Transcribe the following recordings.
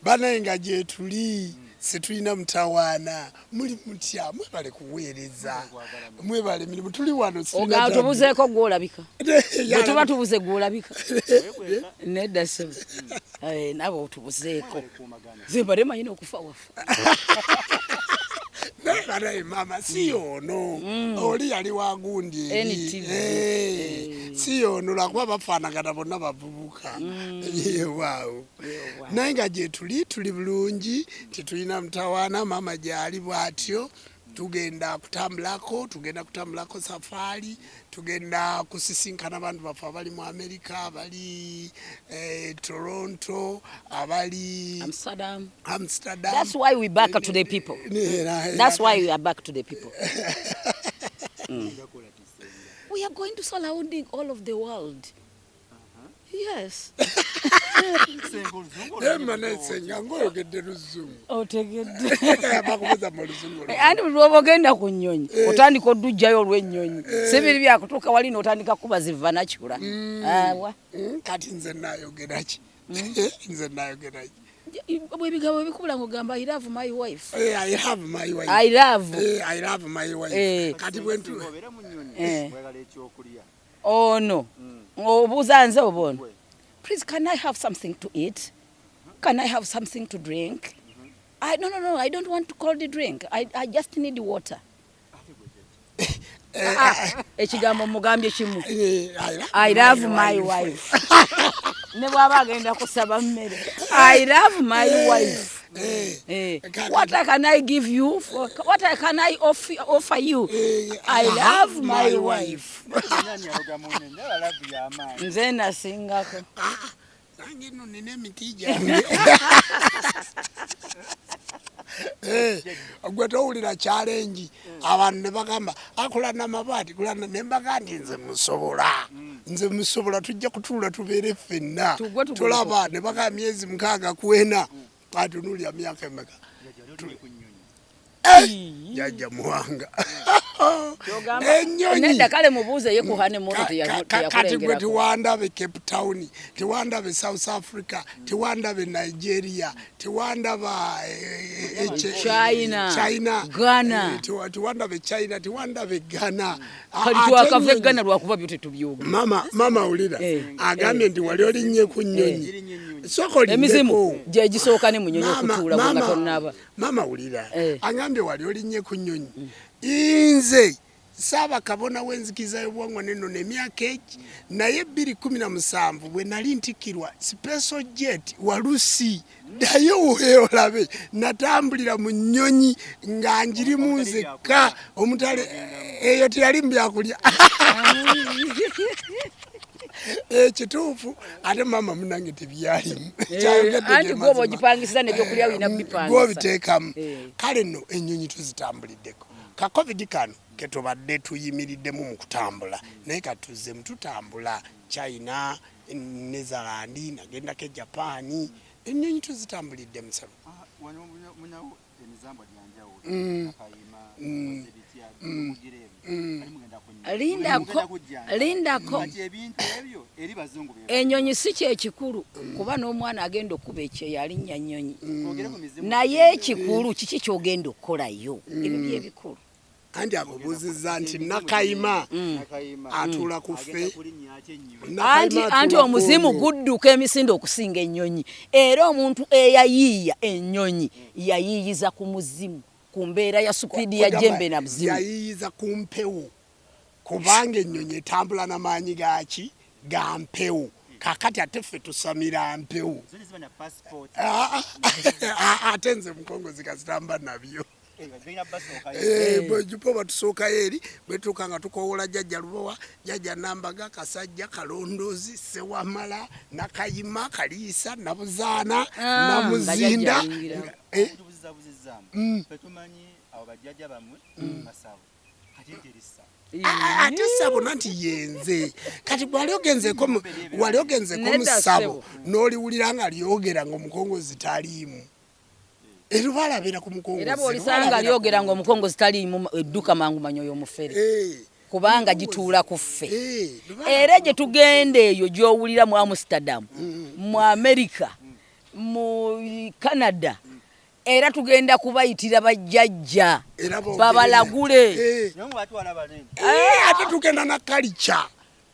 Banaye nga gyetuli situlina mutawaana. Muli mutya? Mwebale kuweereza, mwebale emirimu. Tuli wano. Tubuzeeko gwolabika, bwe tuba tubuze gwolabika. Nedda ssebo, nabo otubuzeeko. Nze mbadde manyi n'okufa wafa. Naye maama si yoono, oli yali wagundi eri si yoono, lwakuba bafaanagana, bonna bavubuka. Waawo, naye nga gyetuli tuli bulungi, tetulina mutawaana. Maama gyali bw'atyo. Tugenda kutambulako, tugenda kutambulako safaari, tugenda kusisinkana abantu baffe abali mu America, abali Toronto, abali Amsterdam. Amsterdam. That's why we back to the people. That's why we are back to the people. We are going to surrounding all of the world. Yes. Emma nesenga ngaoyogedde luzungu. Otegedde? Bakubuza mu luzungu. Anti buli lwoba ogenda ku nnyonyi, otandika oddujjayo olw'ennyonyi. Si biri byakutuuka wali n'otandika kuba zivanacula. Awa. Kati nze nayogera ki? Nze nayogera ki? Bwe ebigambo bikubula ng'ogamba, "I love my wife." I have my wife. I love. I love my wife. Kati bwentu Ono obuuza nze oba ono? Please, can I have something to eat? Can I have something to drink? I, no, no, no, I don't want cold drink. I just need water. Ah, ekigambo mugambye kimu. I "I love my wife." Ne bw'aba agenda kusaba mmere, "I love my wife." What can I give you for, what can I offer you? I love my wife. Nze nasingako. Nange nno nina emiti gyange. Gwe towulira challenge, abantu ne bagamba akola namabaati kulana, ne mbaga nti nze musobola, nze musobola, tujja kutuula tubeere ffenna. Tugwe tugwe. Tulaba ne bagamba myezi 6 kwena atunuulya myaka emeka? Jajja Muwanga, ennyonyi. Nedda, kale mubuuze ye kuhane moto. Kati gwe Teyakulengerako. Tewandabe Cape Town, tewandabe South Africa, tewandabe Nigeria, tewandaba China, China, Ghana. Tewandabe China, tewandabe Ghana. Kati Ate twakava ennyonyi- e Ghana, lwakuba byo tetubyogera. Mama, mama, wulira. Agambye nti wali olinnye ku nnyonyi. Sooka Emizimu olinneko. gyegisooka ne munyonyi Mama, okutuula gwe nga mama, tonnaaba. Mama, wulira. Agambye wali olinnye ku nnyonyi. Nze Saabakabona w'enzikiriza y'obuwangwa n'ennono emyaka egi, naye 2017 bwe nali ntikkirwa special jet walusi, ddayo olabe natambulira mu nnyonyi nga njirimu nzekka omutale. Eyo teyali mu byakulya. Ekituufu ate maama munange tebyalimu. Kyayogedde Anti ge gwoba mazima. ogipangisiza nebyokulya olina bipangisa. Gwobiteekamu. Kale nno ennyonyi tuzitambuliddeko. Ka COVID kano ketubadde tuyimiriddemu mu kutambula, naye katuzzemu tutambula. China, Netherland, nagendako e Japan. Ennyonyi tuzitambulidde musalo. Wano munawo emizambwa gyanjawulo. Akayima bitya mugira ebyo ali mugenda ku nnyonyi. Lindako. Mugenda kujjanja. Lindako. Kati ebintu ebyo eri bazungu be Ennyonyi si kyekikulu, kuba n'omwana agenda okuba ekyeyo alinnya nnyonyi. Twogere ku mizimu. Naye ekikulu kiki kyogenda okukolayo? Ebyo byebikulu. Anti akubuuzizza nti Nakayima Nakayima atuula ku ffe. Agenda kulinnya atya ennyonyi? Nakayima Anti atuula anti ku omuzimu olwo. gudduka emisinde okusinga ennyonyi, era omuntu eyayiiya ennyonyi yayiiyiza ku muzimu, ku mbeera ya supiidi ya jembe na buzimu. Yayiiyiza ku mpewo, kubanga ennyonyi etambula n'amaanyi gaki? Ga mpewo. Kakati ate ffe tusamira mpewo. Zo teziba na passport. Ah, ah, ate nze mukongozi kasitamba nabyo. Balina basookayo. Bo batusookayo eri. Bwe tutuuka nga tukoowola Jjajja Lubowa, Jjajja Nambaga, Kasajja Kalondoozi, Sewamala, Nakayima, Kaliisa, Nabuzaana, Ah, Namuzinda. nga jjajja ayingirawo. Tubuzizabuzizaamu. Ffe tumanyi abo bajjajja bammwe masabo, kati nterisa. Ate sabo nanti yenze. Kati wali ogenzeko wali ogenzeko mu Nedda, ssabo ssebo. n'oliwulira nga lyogera ng'omukongozi taliimu? Era balabira ku mukongozi. Era bw'olisanga lyogera nga omukongozi taliimu, edduka mangu, manyo y'omufere. Kubanga gituula ku ffe. Era gye tugenda eyo gy'owulira mu Amsterdam, mu America, mu Canada, era tugenda kubayitira bajjajja babalagule. Ate tugenda na kalica,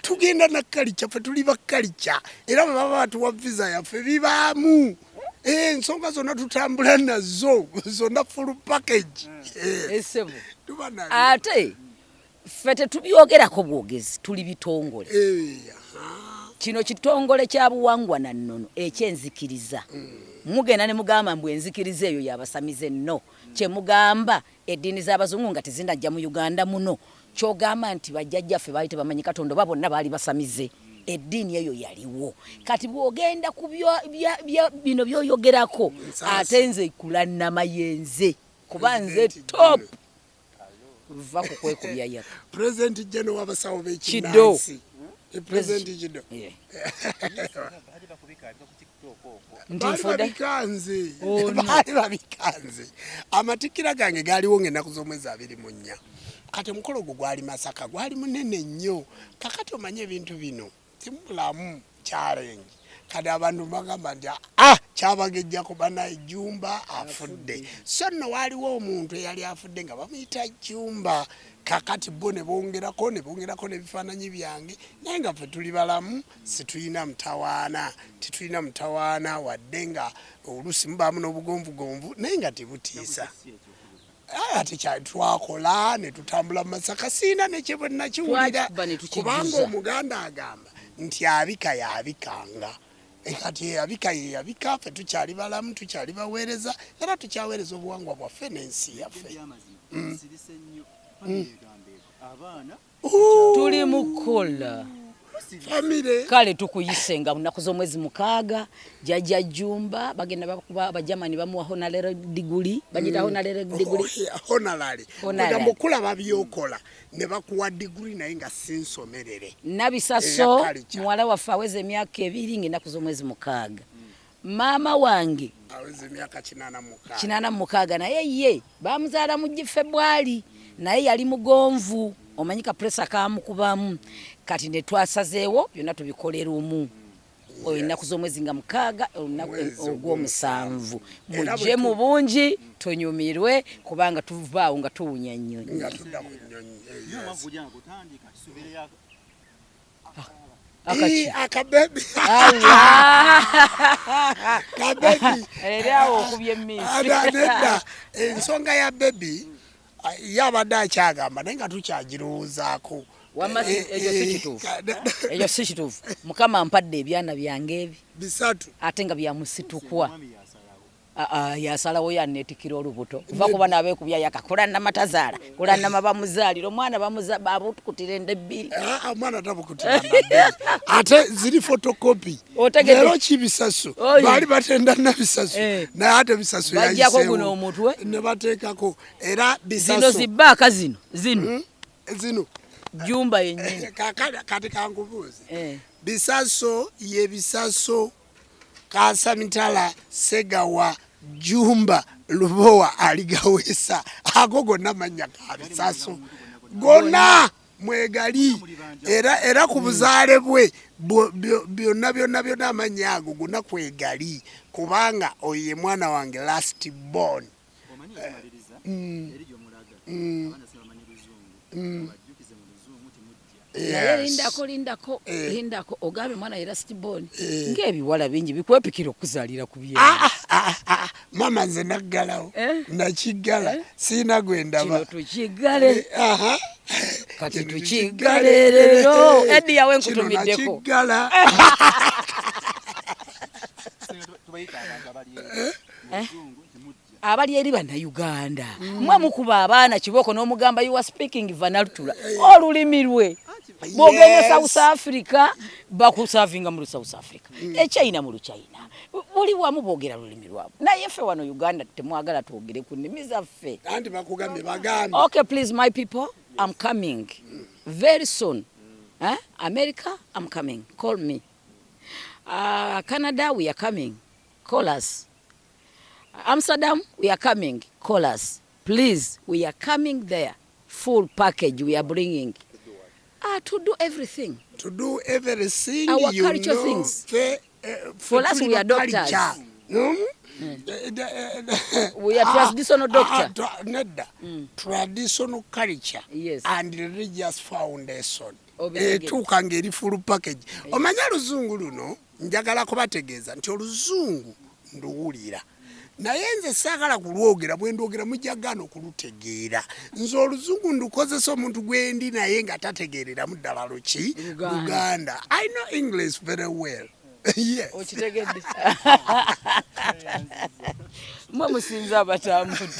tugenda na kalica, ffe tuli bakalica, era bwe baba batuwa visa yaffe bibaamu ensonga zonna, tutambula nazo zonna, full package. Ate ffe tetubyogerako bwogezi, tuli bitongole. Kino kitongole kya buwangwa na nnono ekyenzikiriza. Mugenda ne mugamba mbu enzikiriza eyo yabasamize. Nno kyemugamba eddiini z'abazungu nga tezinajja mu Uganda muno, kyogamba nti bajjajjaffe baali tebamanyi Katonda oba bonna baali basamize? Eddiini eyo yaliwo. Kati bw'ogenda ku bino byoyogerako, ate nze kulannama yenze kuba nze top va ku kwekubya yaka. President General w'abasawo b'ekinnansi, President Kido. Nti babikanze, baali babikanze. Amatikkira gange gaaliwo ng'ennaku z'omwezi 24. Kati omukolo ogwo gwali Masaka, gwali munene nnyo. Kakati omanye ebintu bino timubulamu challenge. Kati abantu bagamba nti, "Ah, kyabagejjako banaye, Jumba afudde." So nno waaliwo omuntu eyali afudde nga bamuyita Jumba. Kakati bo ne bongerako, ne bongerako n'ebifaananyi byange, naye nga ffe tuli balamu, situlina mutawaana, tetulina mutawaana, wadde nga oluusi mubaamu n'obugonvugonvu, naye nga tebutiisa. Ate twakola ne tutambula mu Masaka, siina nekyebwe nakiwulira, kubanga Omuganda agamba nti abika yabikanga. Kati abika ye yabika, ffe tukyali balamu, tukyali baweereza, era tukyaweereza obuwangwa bwaffe n'ensi yaffe. Tuli mukola. Famire. Kale tukuyise nga lunaku z'omwezi 6, Jjajja Jumba bagenda bakuba Abajamani bamuwa honorary degree, bagita honorary degree. Honorary. Kugamba okulaba byokola ne bakuwa degree, naye nga si nsomerere. Nabisaso muwala waffe aweza emyaka 2 ng'ennaku z'omwezi 6. Maama wange aweza emyaka 86. 86, naye ye bamuzaala mu Febwali, naye yali mugonvu, omanyi ka pressure kamukubamu. Kati ne twasazeewo byonna tubikolera omu ennaku z'omwezi nga 6, olunaku ogw'omusanvu, mujje mu bungi tunyumirwe, kubanga tuvaawo nga tuwunya nnyonyi. Nga tudda ku nnyonyi. Akaki? Akabebi, kabebi. Era awo okubye emiisi. Nedda, ensonga ya baby ye abadde akyagamba, naye nga tukyagirowoozaako. Wamma ekyo si kituufu, ekyo si kituufu. Mukama mpadde ebyana byange ebi bisatu, ate nga byamusitukwa. Yasalawo, yaneetikira olubuto kuva kuba nabeekubya yaka kulannama tazaala, kulannama bamuzaalira omwana, babutukutira enda ebbiri. Omwana tabukutira, ate ziri photocopy. Leero kibisaso baali batenda Nabisaso, naye ate Bisaso bajjako guno omutwe ne bateekako era Bisaso. Zino zibbaaka zino zino. Zino. Jumba yennyini. Kati kankubuuze, Bisaso ye Bisaso Kasamitala Segawa Jumba Lubowa Aligawesa, ago gonna mannya ga Bisaso, gonna mwegali. Era ku buzaale bwe byonna byonna byonna amannya ago gonna kwegali, kubanga oyo ye mwana wange last born. Naye lindako, lindako, lindako. Ogambye mwana ye last born, ng'ebiwala bingi bikwepikira okuzaalira ku bye. Mama, nze naggalawo, nakiggala, siina gwe ndaba. Kino tukiggale, kati tukiggale leero. Edi yawe nkutumiddeko. Nakiggala. Abali eri Bannayuganda, mwe mukuba abaana kibooko n'omugamba, "You are speaking vernacular," olulimi lwe. Bw'ogenda South Africa, bakusavinga mu South Africa, Echina mu Luchina, buli wamu boogera lulimi lwabwe. Naye ffe wano Uganda temwagala twogere ku nnimi zaffe. Anti bakugambye, bagambye. Okay, please, my people, I'm coming very soon, eh? America, I'm coming, call me. Canada, we are coming, call us. Amsterdam, we are coming, call us please. We are coming there, full package we are bringing. Ah, to do everything. To do everything. Our you culture know, things. Fe, For us, tuli we are ba doctors. culture. We are traditional doctor. Nedda. Traditional culture Yes. and religious foundation. Obitegedde. Etuuka ng'eri full package. Omanye oluzungu luno njagala kubategeeza nti oluzungu nduwulira. Naye nze saagala kulwogera, bwe ndwogera mujja gaana okulutegeera. Nze oluzungu ndukozesa omuntu gwe ndi naye nga tategeereramu ddala luki? Luganda. Luganda. I know English very well. Yes. Okitegedde. Mwe musinze abatambudde.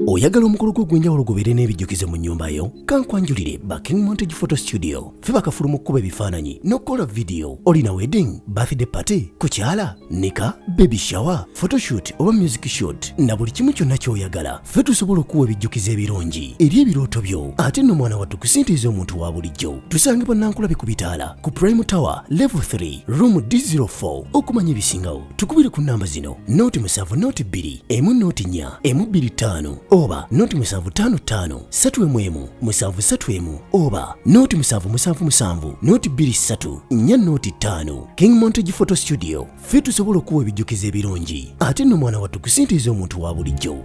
Oyagala omukolo gwo ogw'enjawulo gubeere n'ebijjukizo mu nnyumba yo? Kankwanjulire ba King Montage Photo Studio. Ffe bakafulu mu kkuba ebifaananyi n'okukola vidiyo. Olina wedding, birthday party, kukyala, nika, baby shower, photoshoot oba music shoot na buli kimu kyonna ky'oyagala, ffe tusobola okuwa ebijjukizo ebirungi eri ebirooto byo. Ate nno mwana wattu, ku ssente ez'omuntu wa bulijjo. Tusangibwa Nankulabi ku bitaala ku Prime Tower, level 3, room D04. Okumanya ebisingawo tukubire ku namba zino: 0 7 02 1 04 1 25 oba 0755 3 1 7 3 1 oba 0777 0 23 4 05. King Montage Photo Studio, ffe tusobola okuwa ebijjukizo ebirungi ate nno mwana wattu ku ssente ez'omuntu wa bulijjo.